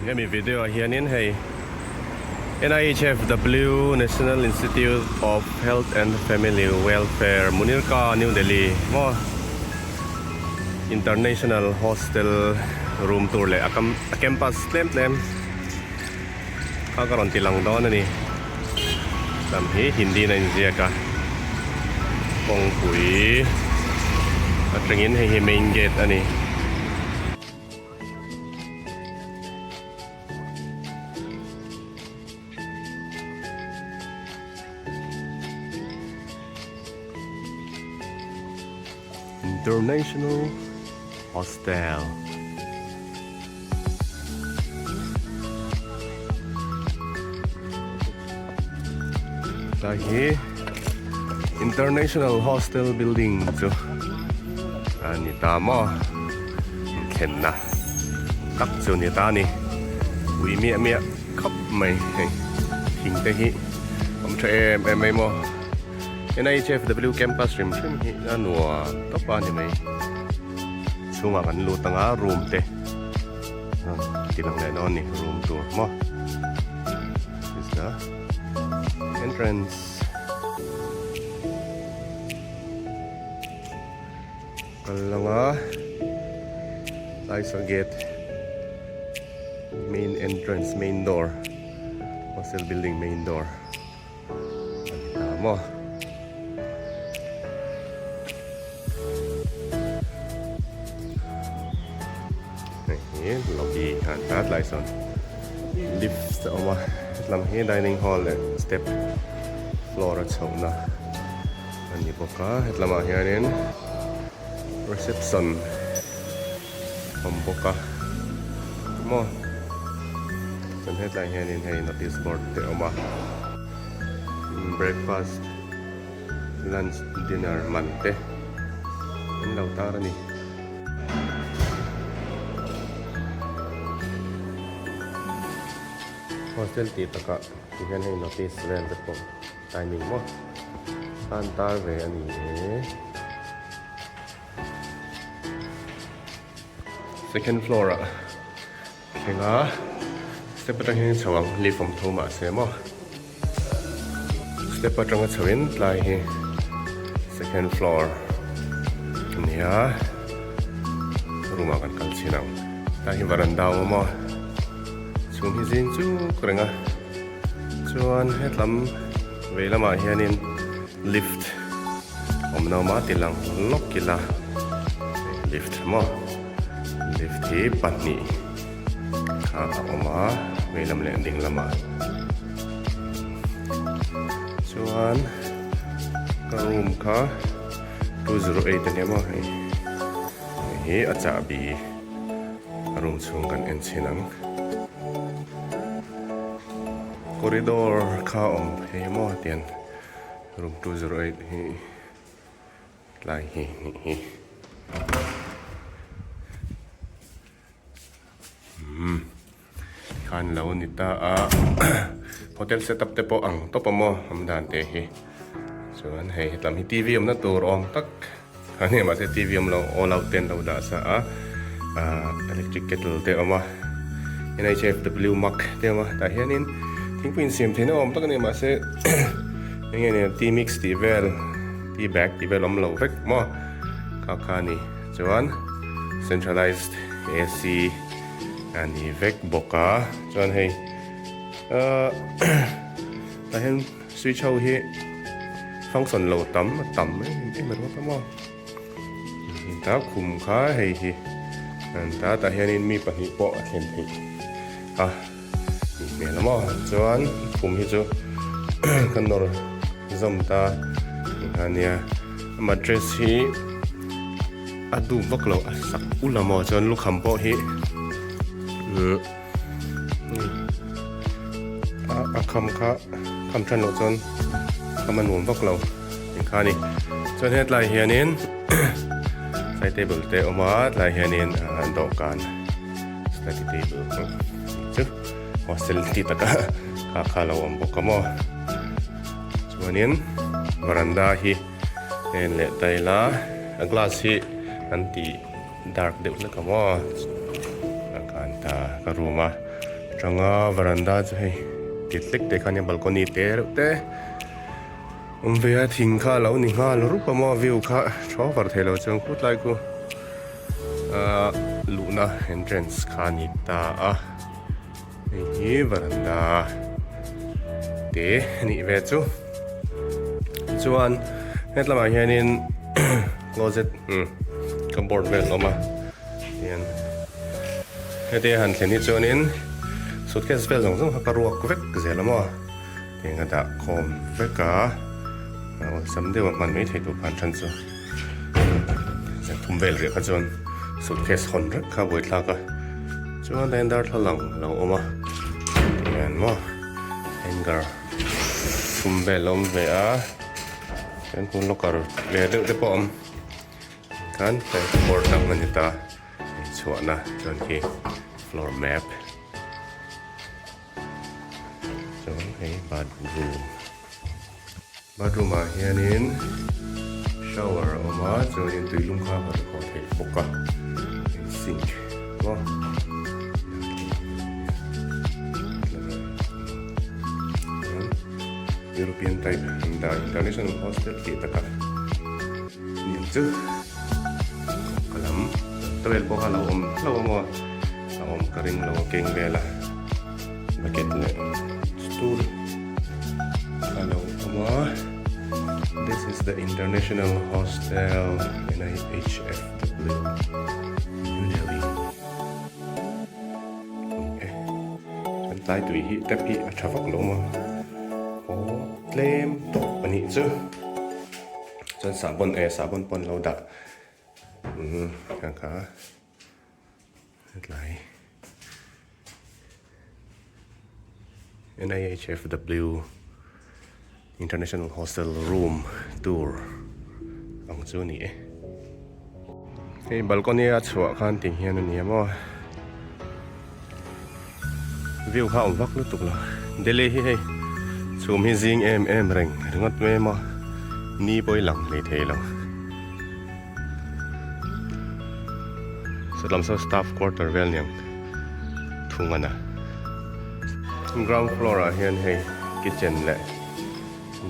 Hemi video ah hianin hei NIHFW National Institute of Health and Family Welfare Munirka New Delhi maw International Hostel room tur leh a campus tlem tlem kha ka rawn ti lang dawn a ni. Lam hi Hindi in a inziak a kawngpui atangin hei hi main gate a ni. International Hostel. Tlai hi International Hostel building chu a ni ta maw thlenna tak chu ni ta a ni ui miah miah khawp mai hei thing te hi awm tha em em mai maw N_I_H_F_W campus hrim hrim hi a nuam tawp a ni mai chhungah kan lut anga room te ti lang leh dawn a ni room tur maw this is the entrance kal langa tlai saw gate main entrance main door hostel building main door a ni ta maw. Hei hi lobby khan ta tlai sawn lift a awm a hetlam hi dining hall leh step floor a chhohna a ni bawk a hetlamah hianin reception a awm bawk a maw chuan hetlai hianin hei notice board te a awm a breakfast lunch dinner man te an lo tar a ni. Hostel tih takah ti hian hei notice vel te pawh timing maw an tar ve a ni e. Second floor ah thleng a step atang hian chho ang lift awm tho mahse maw step atanga chho in tlai hi second floor a ni a room ah kan kal chhin ang tlai hi varanda a awm a maw chhum hi zing chuk reng a chuan hetlam vei lamah hianin lift awm no mah ti lang lawk ila lift maw lift hi pahnih kha a awm a vei lam leh ding lamah chuan ka room kha 208 a nia maw hei hei hi a chahbi a room chhung kan en chhin ang corridor kha a awm phei maw tian. Room 208 hi tlai hi nih hi umm khan lo ni ta a hotel setup te pawh ang tawp a maw awm dan te hi chuan hei hetlam hi T_V awmna tur awm tak a ni mahse T_V awm lo all out te an lo dah sa a ahh electric kettle te a awm a N_H_F_W mug te a awm a tah hianin thingpui insiam theihna awm tak a ni mahse. Enge ni tea mix tih vel tea bag tih vel awm lo vek maw kha kha a ni chuan centralized A_C a ni vek bawk a chuan hei ahh tah hian switch ho hi function lo tam a tam em em ringawt a maw ta khum kha hei hi an ta tah hianin mi pahnih pawh a thlen theih a. Hmel a maw chuan khum hi chu ka nawr zawm ta ania a mattress hi a dup vak lo a sak ul a maw chuan lukham pawh hi a kham kha kham than loh chuan kham a nuam vak lo tih kha a ni chuan hetlai hianin side table te a awm a tlai hianin dawhkan. Study table chu hostel ti taka kha kha lo awm bawk a maw chuanin varanda hi en leh ta ila a glass hi an ti dark deuh hlek a maw a kan ta ka room a. Atanga varanda chu hei tit hlek te kha nia balcony te reuh te awm ve a thing kha a lo ni nghal rup a maw view kha tha over thei lo chuan khutlai khu ahh luhna entrance kha a ni ta a hei hi varanda te a nih ve chu chuan hetlamah hianin closet umm cupboard vel a awm a. Hian heti a han thlen hi chuanin suitcase vel zawng zawng kha ka ruak vek zel a maw tiang a dah khawm vek a awlsam deuh a hman mai thei tur khan then chu zan thum vel riah kha chuan suitcase hawn rek kha buaithlak a chuan tain darthlalang a lo awm a tihian maw hanger thum vel a awm ve a chuan hmun locker ve deuh te pawh a awm. Khan kawr dang a ni ta chhuahna chuan khi floor map chuan hei bathroom bathroom ah hianin shower a awm a chuanin tuilum kha a rawn khawh theih bawk a sink maw European type international hostel tih takah. Niang chu ka lam towel pawh kha a lo awm hlauh a maw a awm ka ring lo a keng vel a bucket leh stool a lo awm a this is the international hostel N_I_H_F_W New Delhi e kan tlai tui hi tap hi a tha vak lo maw aw tlem tawp a nih chu. Chuan sahbawn eh sahbawn pawn lo dah umm kha kha hetlai N_I_H_F_W International Hostel Room Tour ang chu a ni e. Hei balcony a chhuah khan tih hian a ni a maw view kha a awm vak lutuk lo Delhi hi hei chhum hi zing em em reng ringawt mai maw ni pawh i lang hlei thei lo sawtlam saw staff quarter vel niang thung a na ground floor ah hian hei kitchen leh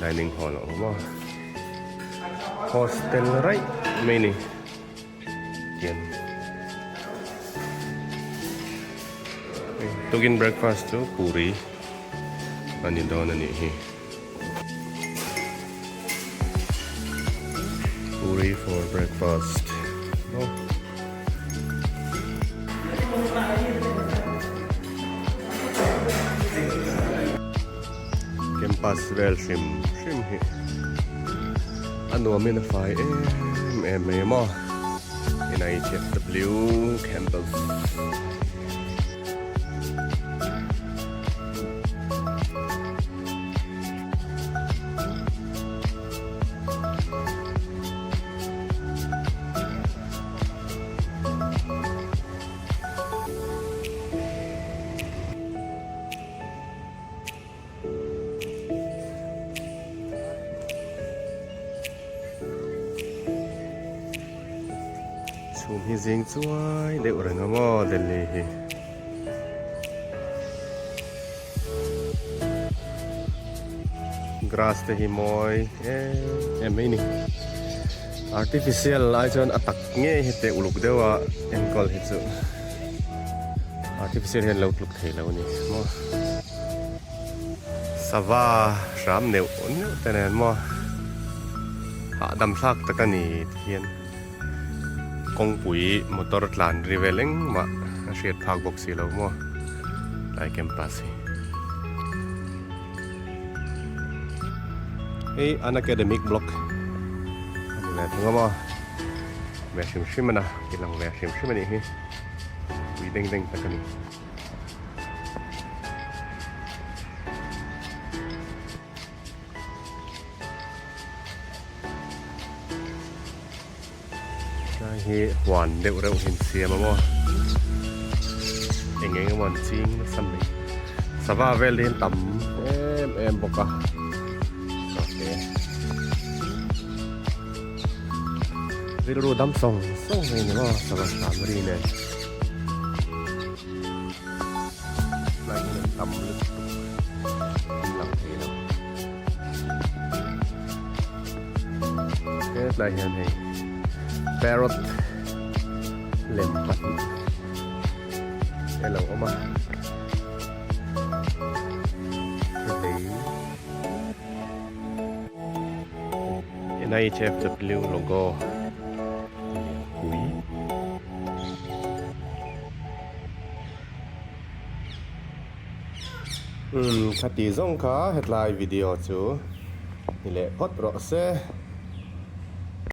dining hall a awm a. Hostel raih mai ni tian tukin breakfast chu puri a ni dawn a nih hi puri for breakfast maw. Campus vel hrim hrim hi a nuamin a fai em em mai a maw N_I_H_F_W campus. Chhum hi zing chuai deuh reng a maw Delhi hi. Grass te hi mawi em em mai ni. Artificial lai chuan a tak ngei hi teh uluk deuh a enkawl hi chu artificial hian lo tluk thei lo a ni maw. Sava hram neuh neuh te nen maw hahdam thlak tak a ni ti hian kawngpui motor tlan ri vel engmah a hriat phak bawk si lo maw tlai campus hi. Hei an academic block a ni ve thung a maw ve hrim hrim a na ti lang ve hrim hrim a nih hi pui deng deng tak a ni. Tlai hi huan deuh reuh hi an siam a maw eng eng emaw an ching nasa mai sava vel hi an tam em em bawk a rilru dam sawng sawng mai a ni maw sava hram ri nen. tam lutuk thil lang thei lo. Hetlai hian hei parrot lem pahnih te lo awm a. Lei NIHFW logo lianpui. Umm khati zawng kha hetlai video chu ni leh phawt rawh se.